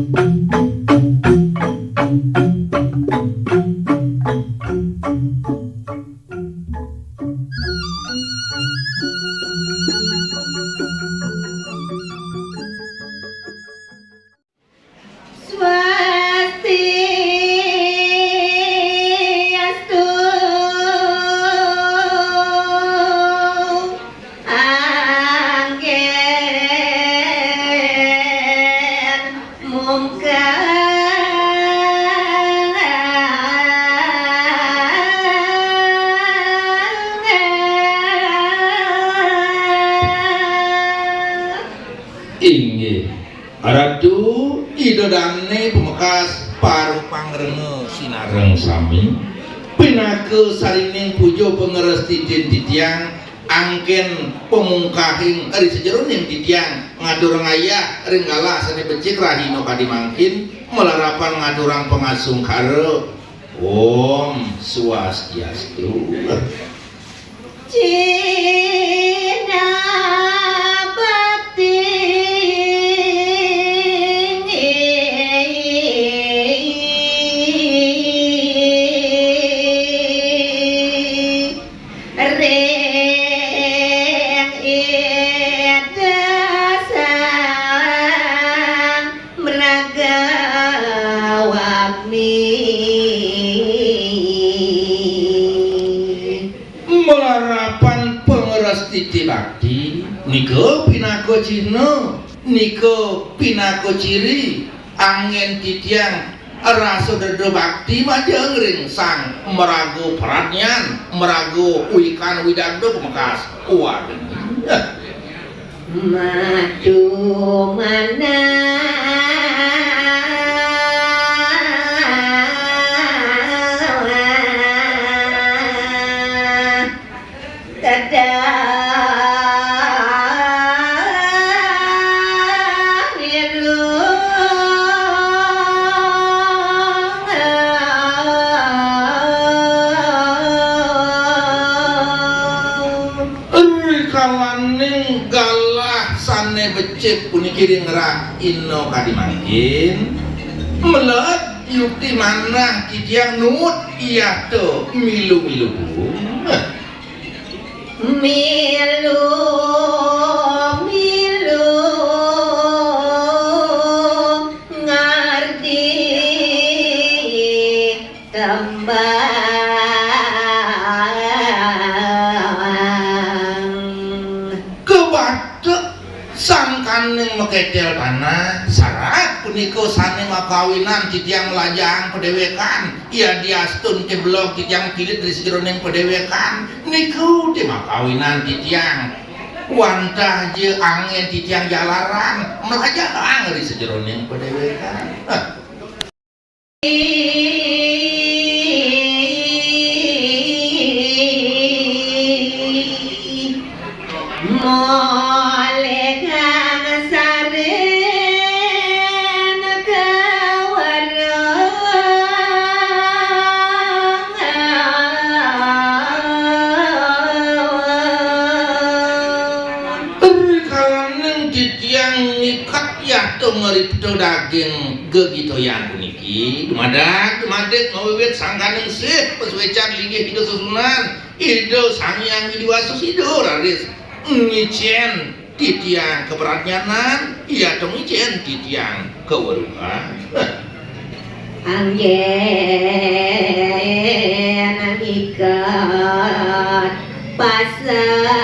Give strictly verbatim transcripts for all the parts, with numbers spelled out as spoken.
Swastiastu. Anggén mungkah. Inggih. Ratu, Ida Dané pamekas para pangrenga sinareng sami. Pinaka sarining puja pangrestitin titiang, angkén pamungkahing ri sajeroning titiang ngaturang ayah ring galah sané becik rahina kadi mangkin, malarapan ngaturang pangasungkara. Om Swastiastu. Cihna bakti ring Ida Sang Mraga Wagni. Malarapan pangrestiti bakti, nika pinaka cihna, nika pinaka ciri, anggén titiang rasa dreda bakti majeng ring Sang Maraga Pradnyan, Maraga Wikan Widagda pamekas. Wah, madu manah. Kadang ngilu. Rikalaning galah sané becik puniki ring rahina kadi mangkin, meled yukti manah titiang nuut yata milu-milu. Milu-milu ngardi tembang. Kabatek sangkaning maketel tanah, sarat punika sané makawinan titiang mlajahang padéwékan. Yadiastun té belog titiang pilit ri sajeroning padéwékan, niku té makawinan titiang wantah ja anggén titiang jalaran mlajahang ri sajeroning padéwékan. Hah. Moleh kang sareng kawareng. Rikalaning titiang ngiket yata ngripta daging gegitayan puniki, dumadak, dumadik ngawiwit sangkaning sih pasuécan linggih Ida Sesuhunan, Ida Sang Hyang Widhi Wasa Sida raris ngicén titiang kapradnyanan, yata ngicén titiang kaweruhan. Anggén ngiket pasawitran.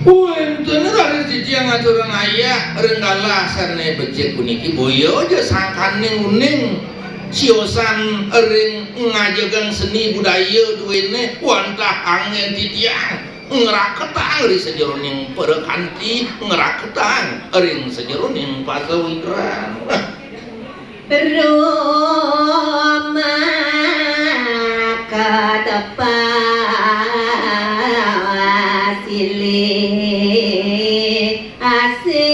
Wénten raris titiang ngaturang ayah ring galah sané becik puniki, boya ja sangkaning uning siosan ring ngajegang seni budaya duéné wantah anggén titiang ngraketang ring sajeroning prakanti, ngraketang ring sajeroning pasawitran. Roma katepang silih asih.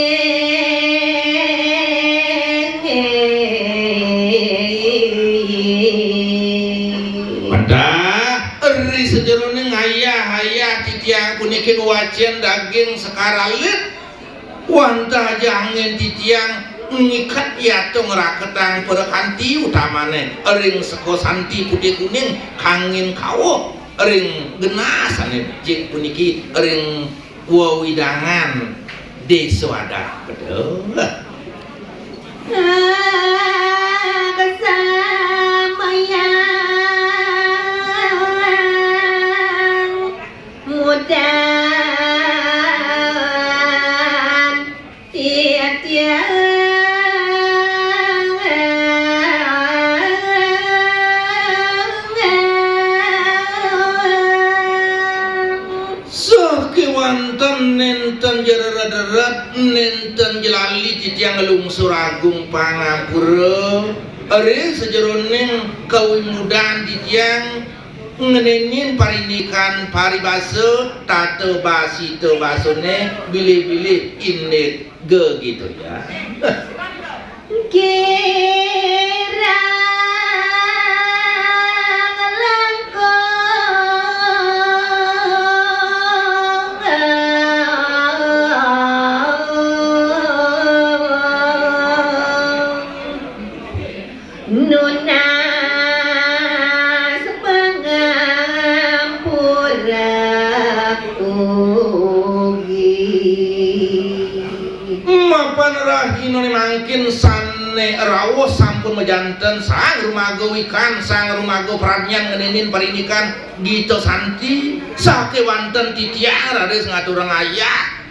Pedah ri sajeroning ayah-ayah titiang puniki ngwacén daging sekar alit. Wantah ja anggén titiang ngiket yata ngraketang parakanti utamané ring seka santi putih kuning kangin kawuh ring genah sané becik puniki ring wewidangan désa adat. Betul. Kesamayang mudan titiang. Sah kéwanten nénten ja rered-rered, nénten ja lali titiang nglungsur agung pangampura. Ri sajeroning kawimudan titiang ngenénin parindikan paribasa, tata basita basané bilih-bilih indik gegituyan. Kirang langkung. Nunas pangampura ugi. Mapan rahinané mangkin sané rauh sampun majanten, sang rumaga wikan, sang rumaga pradnyan ngenénin parindikan gita santi, sakéwanten titiang raris ngaturang ayah.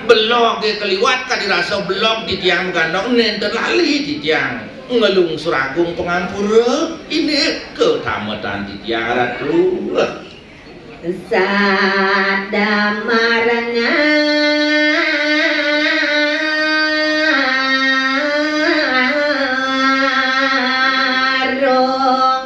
Belogé kaliwat kadi rasa belog titiang magandong, nénten lali titiang nglungsur agung pangampura, indik katametan titiang Ratu. Sada marana rong.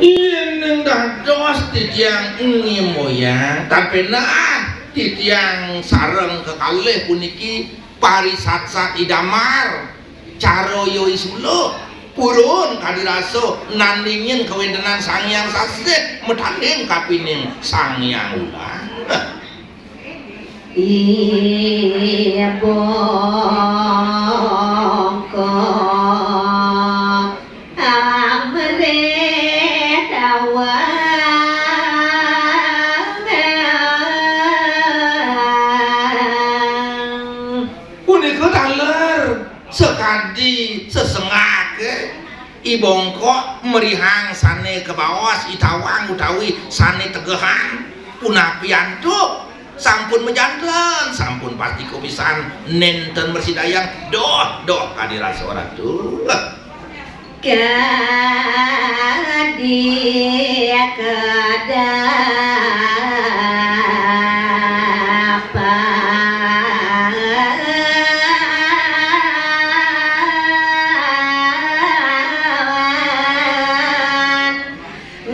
Yén dados titiang ngimboyang, tan péndah titiang sareng kekalih puniki parisatsat idamar. Cara ya isula, purun kadi rasa nandingin kawéntenan Sang Hyang Sasih, matanding kapining Sang Hyang Wulan. Iya bongkok amrih tawang. Punika taler sakadi sesengak, eh. I bongkok mrihang sané kabaos, i tawang utawi sané tegehan. Punapi antuk sampun majanten, sampun pastika pisan nénten mrasidayang. Doh, doh, kadi rasa Ratu. Kadi kedapan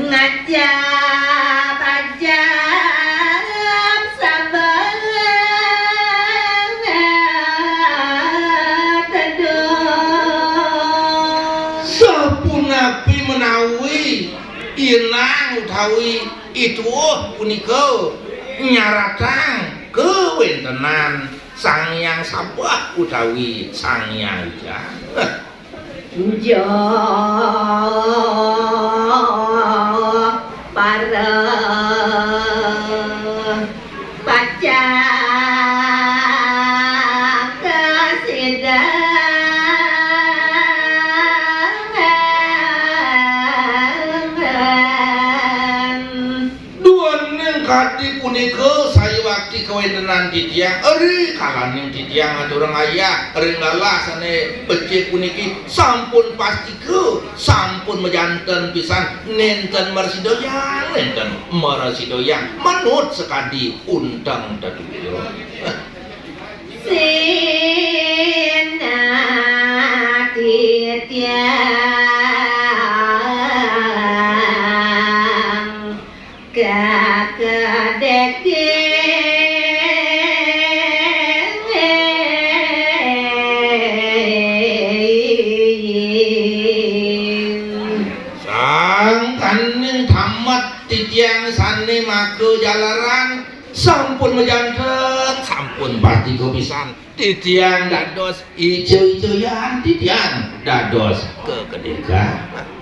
ngajap-ajap sabelah teduh. Sapunapi menawi inang utawi ituh punika nyaratang kawéntenan Sang Hyang Sabah utawi Sang Hyang Wijaya. Joh para pacang kasidangan. Duaning kadi punika sayuwakti kawéntenan titiang, ri kalaning titiang ngaturang ayah ring lalah sané becik puniki sampun pastika, sampun majanten pisan, nénten mrasidayang, nénten mrasidayang, manut sakadi unteng tetujon. Sinah titiang. Sangkaning tamat titiang sané maka jalaran sampun majanten, sampun pati kapisan. Titiang dados ijo-ijoyan, titiang dados kekedekan.